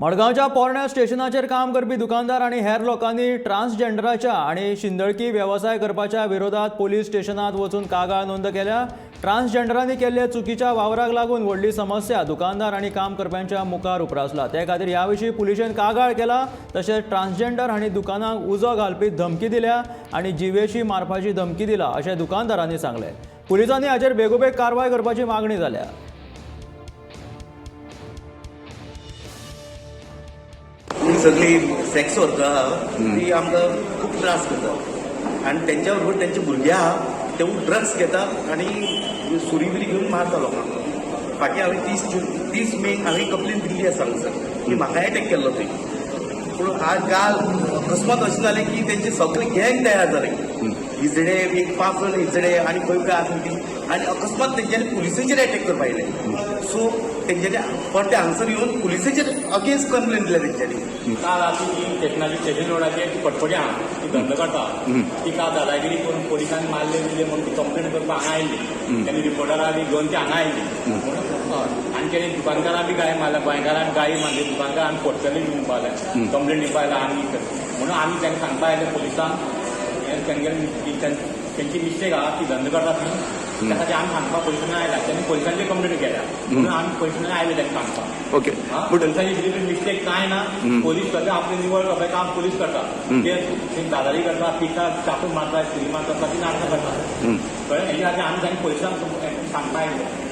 मडगांवच्या पोरण्या स्टेशनाचेर काम करपी दुकानदार आनी हेर लोकांनी ट्रान्सजेंडराच्या आनी शिंदळकी वेवसाय करपाच्या विरोधात पोलीस स्टेशनात वचून कागाळ नोंद केल्या. ट्रान्सजेंडरांनी केल्ल्या चुकीच्या वावराक लागून व्हडली समस्या दुकानदार आनी काम करप्यांच्या मुखार उप्रासला. ते खातीर ह्या विशीं पुलिशेन कागाळ केला. तशेंच ट्रान्सजेंडर हांणी दुकानाक उजो घालपी धमकी दिल्या आनी जिवेशी मारपाची धमकी दिला अशें दुकानदारांनी सांगलें. पुलिसांनी हाचेर बेगोबेग कारवाय करपाची मागणी जाल्या. ही सगळी सेक्स वर्कर आहा ती आमकां खूब त्रास करता आनी तेंच्या बरोबर तेंचे भुरगे आहा, तेवूय ड्रग्स घेता आनी सुरी बिरी घेवन मारता लोकांक. फाटीं हांवें 30 जून, 30 मे हांवें कंप्लेन दिल्ली आसा हांगासर की म्हाका एटॅक केल्लो थंय. पूण आज काल अकस्मात अशें जालें की तेंचे सगळे गँग तयार जाले, हिजडे, एक पांच जाण हिजडे आनी खंय खंय आसा ती, आनी अकस्मात तेंच्यांनी पुलिसांचेर एटॅक करपा आयले. सो तेंच्यांनी परते हांगसर येवन पुलिसांचेर अगेन्स्ट कंप्लेन दिल्या तेंच्यांनी. काल राती ती स्टेशनाची, स्टेशन रोडाचेर ती फटफटी आहा, ती धंदो करता. ती काल दादागिरी करून पोलिसांनी मारले बिरले म्हणून ती कंप्लेन करपाक हांगा आयली. तेणी रिपोर्टरा बी घेवन ती हांगा आयली म्हणून. हय, आनी तेणी दुकानकारां बी गाळी मारल्या, गोंयकारांक गाळी मारली. दुकानकार आमी फटकले म्हणपाक लागले, कंप्लेन दिवपा आयला आमी म्हणून. आमी तांकां सांगपा आयले पोलिसांक, हें तेंगेले तेंची मिस्टेक आहा, ती धंदो करता ती. त्या खातीर आमी सांगपाक पोलिसांनी आयला. तेणी पोलिसांचेर कंप्लेन केल्या म्हणून आमी पोलिसांनी आयले तांकां सांगपाक. पोलिसांची कितें मिस्टेक कांय ना. पोलीस सगळे आपले निवळ करपाचें काम पोलीस करता. ते ते दादागिरी करता, पिता, चाकू मारता, सुरी मारता, ती नाटकां करता. कळ्ळें? हेच्या खातीर आमी तांकां पोलिसांक सांगपा आयले.